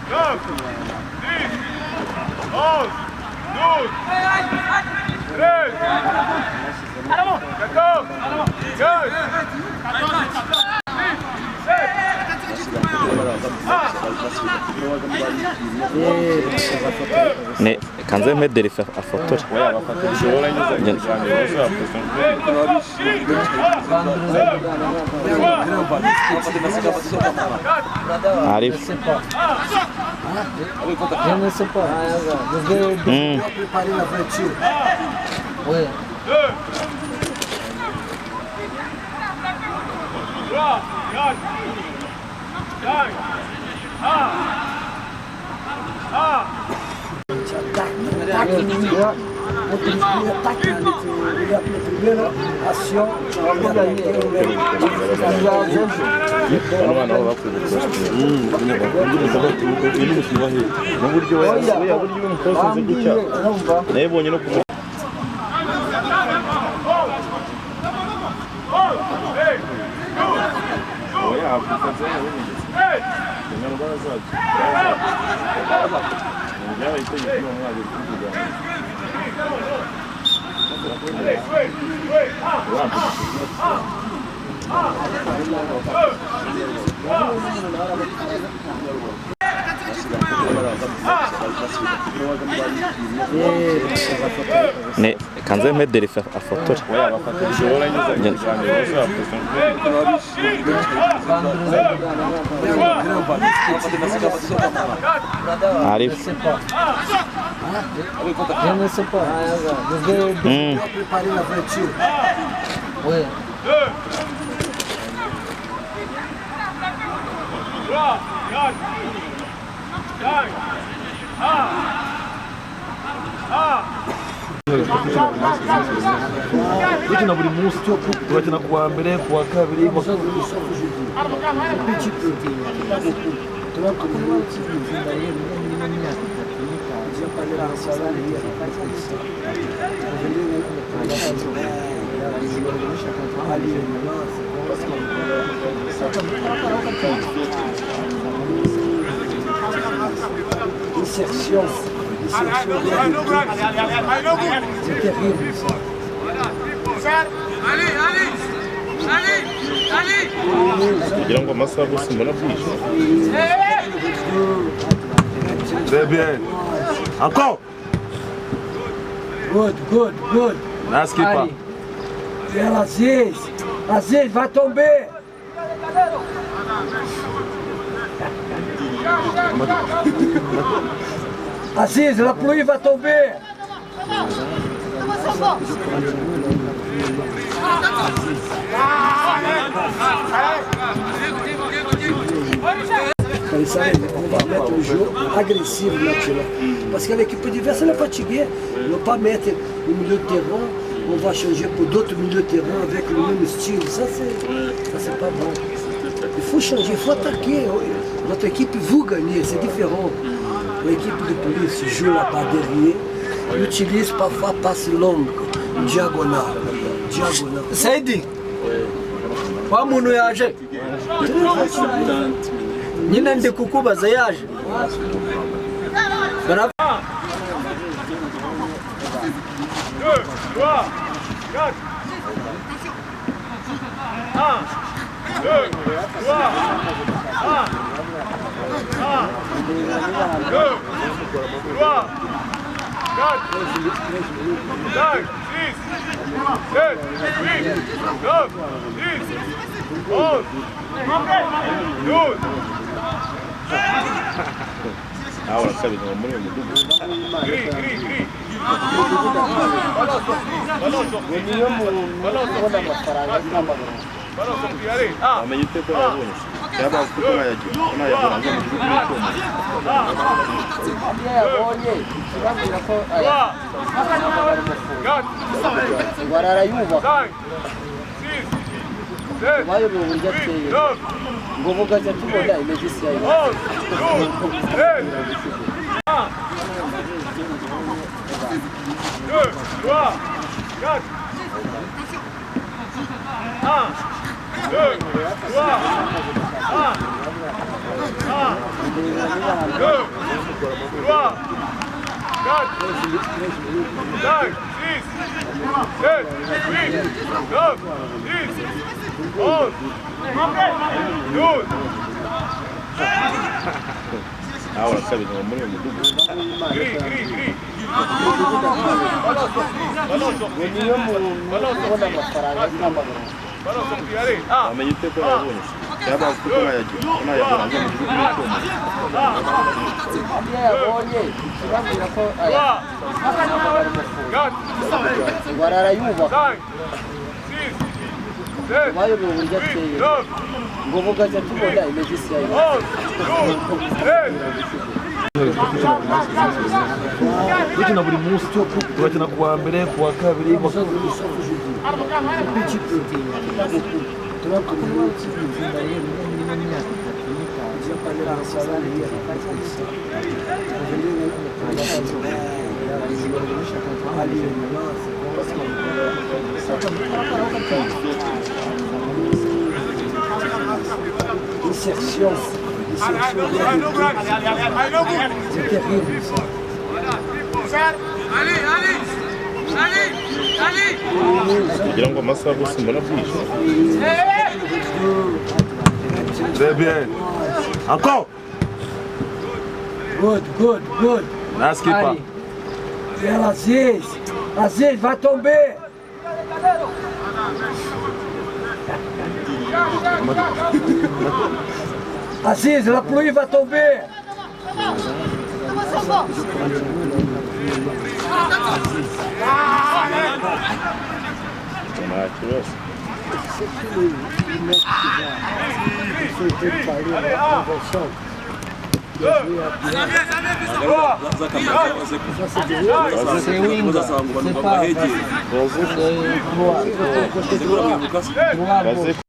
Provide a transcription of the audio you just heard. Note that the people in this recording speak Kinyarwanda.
9, 10, 11, 12, 13, 14, 15, 17. Ne kanze mpe Delphin afotore. Arif. Ne kanze mpe Delphin afotore. Arif. Dukina buri munsi turakina kuwa mbere kuwa kabiri Insertion. C'est terrible ça. Allez, allez, allez, allez. Kugira ngo amasaha gusa mbona bwije. Très bien. Encore. Good, good, good. Nice keeper. Bien, Aziz. Aziz, va tomber. Aziz, la pluie va tomber. On va mettre le jeu agressif maintenant. Parce que l'équipe adverse, elle est fatiguée. On ne va pas mettre le milieu de terrain, on va changer pour d'autres milieux de terrain avec le même style. Ça, c'est pas bon. Il faut changer, il faut attaquer. Notre équipe veut gagner, c'est différent. L'équipe de police joue là-bas derrière, utilise parfois passe longue, diagonale. Diagonale. Saidi, wa muntu yaje nyine ndi kukubaza yaje. 2, 3, 4, 1, 2, 3, 1, 1, 2, 3, 4, 5, 6, 7, 8, 9, 10, 11, 12. Ahora sabe ngo muri uyu mudugudu. Gris, gris, gris. Wamenye ute ko yabonye? Yabazi ko nayabona mu gihugu cy'Icyongereza. Bayobewe uburyo ateye ngo bugajya tubona imegisi yayo. 2, 3, 4, 1, 2, 3, 1, 1, 2, 3, 4, 5, 6, 7, 8, 9, 10, 11, 12. Nawe urakabizi ngo muri uyu mudugudu. Gris, gris, gris. Ballon sorti. Niyo muntu Ballon ubona sorti. Amafaranga n'amaguru. Ballon sorti, allez. 1, Wamenya ute ko yabonye? Yaba azi ko nayagira, ko nayabona aza mu gihugu n'icyuma. Iyo yabonye ikibabwira ko 3, 4, ngo ararayubaka 5, 6, 7, bayobewe uburyo 8, ateye 9, ngo bugajya tubona imegisi yayo. 11, 12, 13. Dukina buri munsi, tugakina ku wa mbere, ku wa kabiri, ku wa Un petit peu, pas beaucoup. 30 minutes. J'ai parlé dans la salle hier. Allez, Insertion. Insertion. C'est terrible ça. Kugira ngo amasaha gusa mbona bwije. Très bien. Encore. Good, good, good. Nice keeper. Viens, Aziz. Aziz, va tomber. Aziz, la pluie va tomber. Nta kibazo. C'est qui le mec qui va sauter de parler à la convention? 2, 3, Ça, c'est des C'est wing, c'est pas Baze droit. Droit. Baze.